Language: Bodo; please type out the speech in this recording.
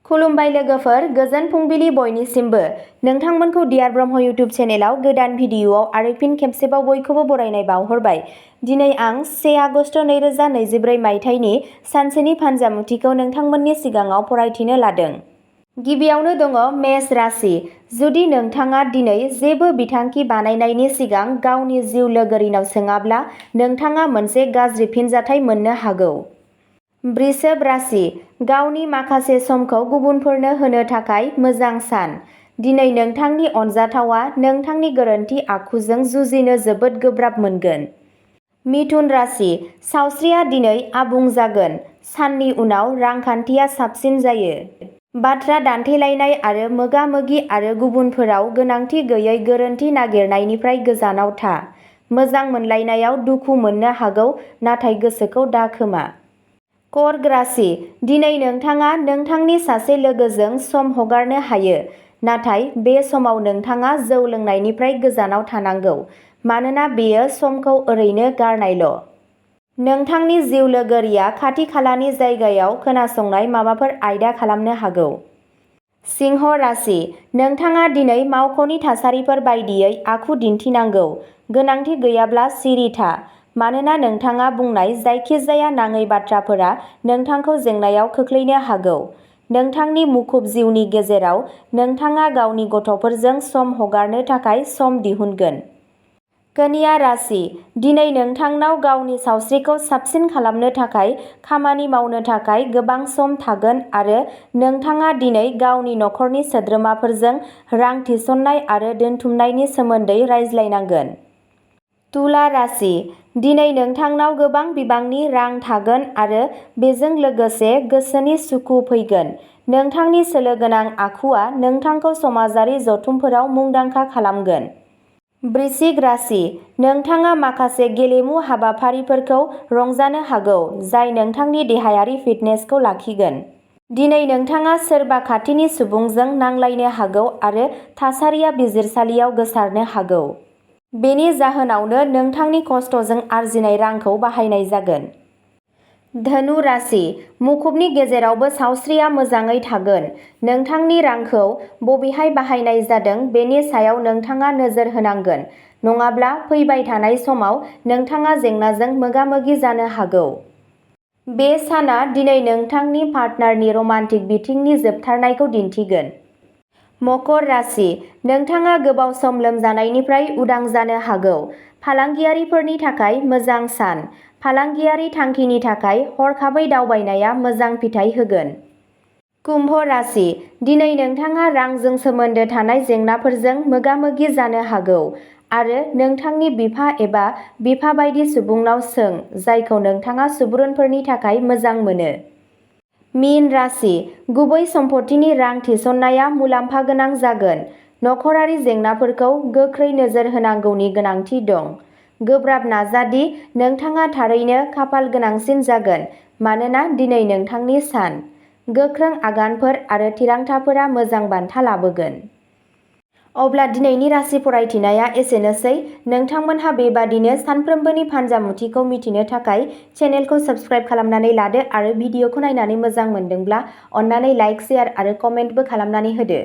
खुलुमबाय लोगोफोर, गोजोन फुंबिलि बयनिसिमबो। नोंथांमोनखौ डियार ब्रह्म इउटुब चेनेलाव गोदान भिडिअआव आरो फिन खेबसेबाव बयखौबो बरायनाय बावहरबाय। दिनै आं 1 आगस्ट 2024 मायथाइनि सानसेनि फानजामुथिखौ नोंथांमोननि सिगाङाव फरायथिनो लादों। गिबियावनो दङ मेष राशि। जुदि नोंथाङा दिनै जेबो बिथांखि बानायनायनि सिगां गावनि जिउ लोगोरिनाव सोङाब्ला नोंथाङा मोनसे गाज्रि फिनजाथाय मोननो हागौ। वृषभ राशि। गावनि माखासे समखौ गुबुनफोरनो होनो थाखाय मोजां सान। दिनै नोंथांनि अनजाथावआ नोंथांनि गोरोन्थि आखुजों जुजिनो जोबोद गोब्राब मोनगोन। मिथुन राशि। सावस्रिया दिनै आबुं जागोन। साननि उनाव रांखान्थिया साबसिन जायो। बाथ्रा दान्थेलायनाय आरो मोगा-मोगि आरो गुबुनफोराव गोनांथि गैयै गोरोन्थि नागिरनायनिफ्राय गोजानाव था। मोजां मोनलायनायाव दुखु मोननो हागौ, नाथाय गोसोखौ दाखोमा। कर्क राशि। दिनै नोंथाङा नोंथांनि सासे लोगोजों सम हगारनो हायो, नाथाय बे समाव नोंथाङा जौ लोंनायनिफ्राय गोजानाव थानांगौ, मानोना बेयो समखौ ओरैनो गारनायल'। नोंथांनि जिउ लोगोरिया खाथि-खालानि जायगायाव खोनासंनाय माबाफोर आयदा खालामनो हागौ। सिंह राशि। नोंथाङा दिनै मावख'नि थासारिफोर बायदियै आखु दिन्थिनांगौ। गोनांथि गैयाब्ला सिरि था, मानोना नोंथाङा बुंनाय जायखिजाया नाङै बाथ्राफोरा नोंथांखौ जेंनायाव खोख्लैनो हागौ। नोंथांनि मुखुब जिउनि गेजेराव, नोंथाङा गावनि गथ'फोरजों सम हगारनो थाखाय सम दिहुनगोन। कन्या राशि। दिनै नोंथांनाव गावनि सावस्रिखौ साबसिन खालामनो थाखाय खामानि मावनो थाखाय गोबां सम थागोन आरो नोंथाङा दिनै गावनि नखरनि सोद्रोमाफोरजों रां थिसननाय आरो दोनथुमनायनि सोमोन्दै रायज्लायनांगोन। तुला राशि। दिनै नोंथांनाव गोबां बिबांनि रां थागोन आरो बेजों लोगोसे गोसोनि सुखु फैगोन। नोंथांनि सोलो गोनां आखुआ नोंथांखौ समाजारि जथुमफोराव मुंदांखा खालामगोन। वृश्चिक राशि। नोंथाङा माखासे गेलेमु हाबाफारिफोरखौ रंजानो हागौ, जाय नोंथांनि देहायारि फिटनेसखौ लाखिगोन। दिनै नोंथाङा सोरबा खाथिनि सुबुंजों नांलायनो हागौ आरो थासारिया बिजिरसालियाव गोसारनो हागौ। बेनि जाहोनावनो नोंथांनि खस्थ'जों आरजिनाय रांखौ बाहायनाय जागोन। धनु राशि। मुखुबनि गेजेरावबो सावस्रिया मोजाङै थागोन। नोंथांनि रांखौ बबेहाय बाहायनाय जादों बेनि सायाव नोंथाङा नोजोर होनांगोन, नङाब्ला फैबाय थानाय समाव नोंथाङा जेंनाजों मोगा-मोगि जानो हागौ। बे साना दिनै नोंथांनि पार्टनारनि रमान्टिक बिथिंनि जोबथारनायखौ दिन्थिगोन। मकर राशि। नोंथाङा गोबाव सम लोमजानायनिफ्राय उदां जानो हागौ। फालांगियारिफोरनि थाखाय मोजां सान। फालांगियारि थांखिनि थाखाय हरखाबै दावबायनाया मोजां फिथाय होगोन। कुम्भ राशि। दिनै नोंथाङा रांजों सोमोन्दो थानाय जेंनाफोरजों मोगा-मोगि जानो हागौ आरो नोंथांनि बिफा एबा बिफा बायदि सुबुंनाव सों, जायखौ नोंथाङा सुबुरुनफोरनि थाखाय मोजां मोनो। मीन राशि। गुबै सम्पथिनि रां थिसननाया मुलाम्फा गोनां जागोन। नखरारि जेंनाफोरखौ गोख्रै नोजोर होनांगौनि गोनांथि दं। गोब्राब नाजा दि नोंथाङा थारैनो खाफाल गोनांसिन जागोन, मानोना दिनै नोंथांनि सान। गोख्रों आगानफोर आरो थिरांथाफोरा मोजां बान्था लाबोगोन। अब्ला दिनैनि राशि फरायथिनाया एसेनोसै। नोंथांमोनहा बेबादिनो सानफ्रोमबोनि फानजामुथिखौ मिथिनो थाखाय चेनेलखौ साबस्क्राइब खालामनानै लादो आरो भिडिअखौ नायनानै मोजां मोनदोंब्ला अन्नानै लाइक, शेयार आरो कमेन्टबो खालामनानै होदो।